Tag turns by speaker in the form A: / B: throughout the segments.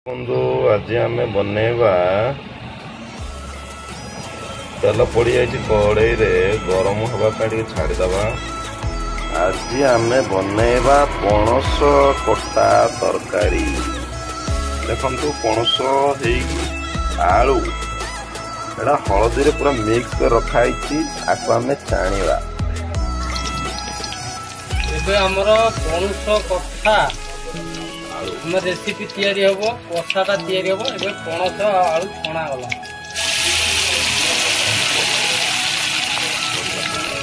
A: ବନ୍ଧୁ, ଆଜି ଆମେ ବନେଇବା। ତେଲ ପଡ଼ିଯାଇଛି କଡ଼େଇରେ, ଗରମ ହେବା ପାଇଁ ଟିକେ ଛାଡ଼ିଦେବା। ଆଜି ଆମେ ବନେଇବା ପଣସ କଟା ତରକାରୀ। ଦେଖନ୍ତୁ, ପଣସ ହେଇକି ଆଳୁ, ଏଇଟା ହଳଦୀରେ ପୁରା ମିକ୍ସ କରି ରଖା ହେଇଛି। ଆକୁ ଆମେ ଚାଣିବା।
B: ଏବେ ଆମର ପଣସ କଠା ଆମ ରେସିପି ତିଆରି ହବ, କଷାଟା ତିଆରି ହବ। ଏବେ ପଣସ ଆଉ ଆଳୁ ଛଣା ଗଲା,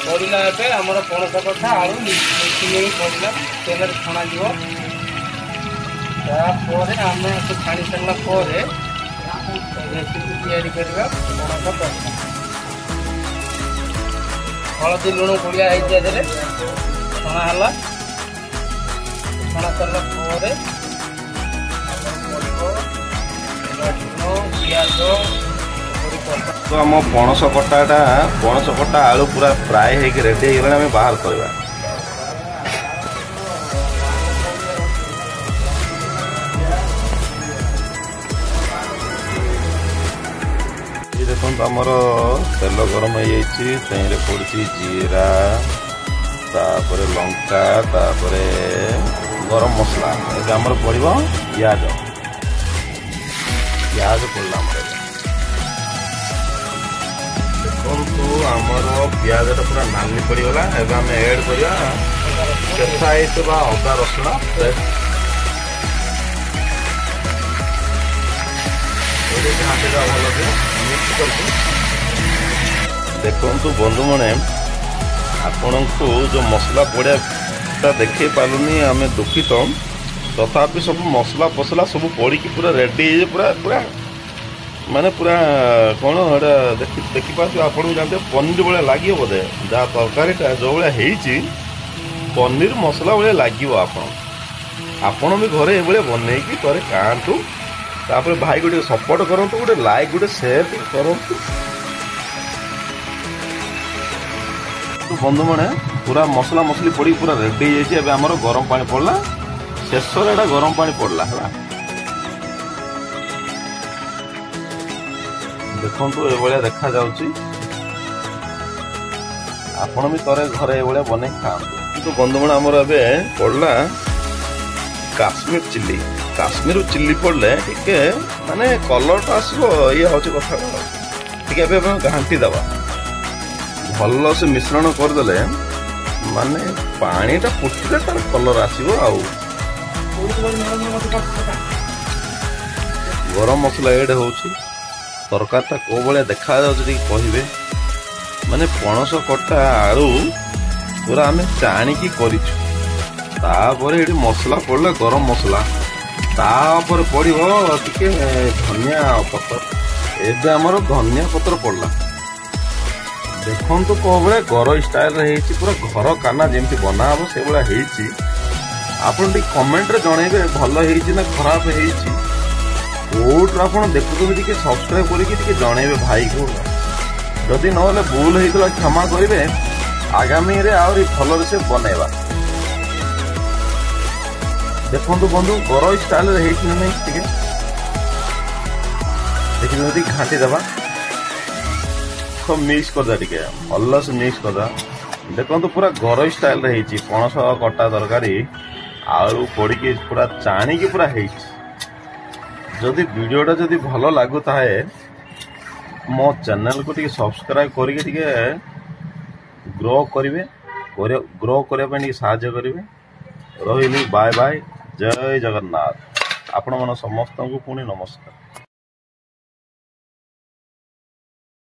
B: ପଡ଼ିଲା। ଏବେ ଆମର ପଣସ କଠା ଆଳୁ ମିକ୍ସିଂ ହେଇକି ପଡ଼ିଲା, ତେଲରେ ଛଣାଯିବ। ତାପରେ ଆମେ ଆକୁ ଛାଣି ସାରିଲା ପରେ ରେସିପି ତିଆରି କରିବା ପଣସ କଷା। ହଳଦୀ ଲୁଣ ଗୋଳିଆ ହେଇଛି, ଏଥିରେ ଛଣା ହେଲା। ଛଣା ସାରିଲା ପରେ ପଡ଼ିବ ରସୁଣ, ପିଆଜ।
A: ତ ଆମ ପଣସ କଟାଟା, ପଣସ କଟା ଆଳୁ ପୁରା ଫ୍ରାଏ ହେଇକି ରେଡି ହେଇଗଲାଣି, ଆମେ ବାହାର କରିବା। ଦେଖନ୍ତୁ, ଆମର ତେଲ ଗରମ ହେଇଯାଇଛି। ତେହିଁରେ ପଡ଼ିଛି ଜିରା, ତାପରେ ଲଙ୍କା, ତାପରେ ଗରମ ମସଲା। ଏବେ ଆମର ପଡ଼ିବ ପିଆଜ। ପିଆଜ ପଡ଼ିଲା ଆମର। ଏବେ ଦେଖନ୍ତୁ, ଆମର ପିଆଜଟା ପୁରା ନାଲି ପଡ଼ିଗଲା। ଏବେ ଆମେ ଏଡ୍ କରିବା ଚେଷା ହେଇଥିବା ଅଦା ରସୁଣ ପେଷ୍ଟ। ଘାଣ୍ଟିଦେବା ଭଲସେ ମିକ୍ସ କରିକି। ଦେଖନ୍ତୁ ବନ୍ଧୁମାନେ, ଆପଣଙ୍କୁ ଯେଉଁ ମସଲା ପଡ଼ିଆଟା ଦେଖେଇ ପାରିଲୁନି, ଆମେ ଦୁଃଖିତ। ତଥାପି ସବୁ ମସଲା ଫସଲା ସବୁ ପଡ଼ିକି ପୁରା ରେଡ଼ି ହେଇଛି। ପୁରା ପୁରା ମାନେ ପୁରା କ'ଣ ଏଇଟା ଦେଖି ଦେଖିପାରୁଥିବେ ଆପଣଙ୍କୁ, ଜାଣିଥିବେ, ପନିର ଭଳିଆ ଲାଗିବ ବୋଧେ। ଯାହା ତରକାରୀଟା ଯେଉଁ ଭଳିଆ ହେଇଛି, ପନିର ମସଲା ଭଳିଆ ଲାଗିବ। ଆପଣ ବି ଘରେ ଏଭଳିଆ ବନେଇକି ଥରେ ଖାଆନ୍ତୁ। ତାପରେ ଭାଇକୁ ଟିକେ ସପୋର୍ଟ କରନ୍ତୁ, ଗୋଟେ ଲାଇକ୍, ଗୋଟେ ସେୟାର ଟିକେ କରନ୍ତୁ। ବନ୍ଧୁମାନେ, ପୁରା ମସଲା ମସଲି ପଡ଼ିକି ପୁରା ରେଡି ହେଇଯାଇଛି। ଏବେ ଆମର ଗରମ ପାଣି ପଡ଼ିଲା। ଶେଷରେ ଏଇଟା ଗରମ ପାଣି ପଡ଼ିଲା ହେଲା। ଦେଖନ୍ତୁ, ଏଭଳିଆ ଦେଖାଯାଉଛି। ଆପଣ ବି ଥରେ ଘରେ ଏଭଳିଆ ବନେଇ ଖାଆନ୍ତୁ। କିନ୍ତୁ ବନ୍ଧୁଗଣ, ଆମର ଏବେ ପଡ଼ିଲା କାଶ୍ମୀର ଚିଲି। କାଶ୍ମୀର ଚିଲି ପଡ଼ିଲେ ଟିକେ ମାନେ କଲରଟା ଆସିବ। ଇଏ ହେଉଛି କଥା। ଟିକେ ଏବେ ଆମେ ଘାଣ୍ଟି ଦେବା, ଭଲସେ ମିଶ୍ରଣ କରିଦେଲେ ମାନେ ପାଣିଟା ଫୁଟିଲେ ତାର କଲର ଆସିବ। ଆଉ ଗରମ ମସଲା ଏଡ୍ ହେଉଛି। ତରକାରୀଟା କୋଉ ଭଳିଆ ଦେଖାଯାଉଛି ଟିକେ କହିବେ। ମାନେ ପଣସ କଟା ଆଳୁ ପୁରା ଆମେ ଚାଣିକି କରିଛୁ। ତାପରେ ଏଠି ମସଲା ପଡ଼ିଲା, ଗରମ ମସଲା। ତାପରେ ପଡ଼ିବ ଟିକେ ଧନିଆ ପତ୍ର। ଏବେ ଆମର ଧନିଆ ପତ୍ର ପଡ଼ିଲା। ଦେଖନ୍ତୁ, କୋଉ ଭଳିଆ ଘରୋଇ ଷ୍ଟାଇଲରେ ହେଇଛି। ପୁରା ଘର ଖାନା ଯେମିତି ବନା ହବ, ସେଇଭଳିଆ ହେଇଛି। ଆପଣ ଟିକେ କମେଣ୍ଟରେ ଜଣେଇବେ ଭଲ ହେଇଛି ନା ଖରାପ ହେଇଛି। କୋଉଠୁ ଆପଣ ଦେଖୁଛନ୍ତି, ଟିକେ ସବସ୍କ୍ରାଇବ କରିକି ଟିକେ ଜଣେଇବେ ଭାଇକୁ। ଯଦି ନହେଲେ ଭୁଲ ହେଇଥିଲା କ୍ଷମା କରିବେ, ଆଗାମୀରେ ଆହୁରି ଭଲରେ ସେ ବନେଇବା। ଦେଖନ୍ତୁ ବନ୍ଧୁ, ଘରୋଇ ଷ୍ଟାଇଲରେ ହେଇଛି ନା ନାହିଁ ଟିକେ ଦେଖିଦିଅନ୍ତି। ଘାଣ୍ଟି ଦେବା, ସବୁ ମିକ୍ସ କରିଦେବା, ଟିକେ ଭଲସେ ମିକ୍ସ କରିଦେବା। ଦେଖନ୍ତୁ, ପୁରା ଘରୋଇ ଷ୍ଟାଇଲରେ ହେଇଛି ପଣସ କଟା ତରକାରୀ, ଆଳୁ ପଡ଼ିକି ପୁରା ଚାଣିକି ପୁରା ହେଇଛି। ଯଦି ଭିଡ଼ିଓଟା ଯଦି ଭଲ ଲାଗୁଥାଏ, ମୋ ଚ୍ୟାନେଲକୁ ଟିକେ ସବସ୍କ୍ରାଇବ କରିକି ଟିକେ ଗ୍ରୋ କରିବେ, ଗ୍ରୋ କରିବା ପାଇଁ ଟିକେ ସାହାଯ୍ୟ କରିବେ। ରହିଲି, ବାଏ ବାଏ, ଜୟ ଜଗନ୍ନାଥ। ଆପଣମାନ ସମସ୍ତଙ୍କୁ ପୁଣି ନମସ୍କାର।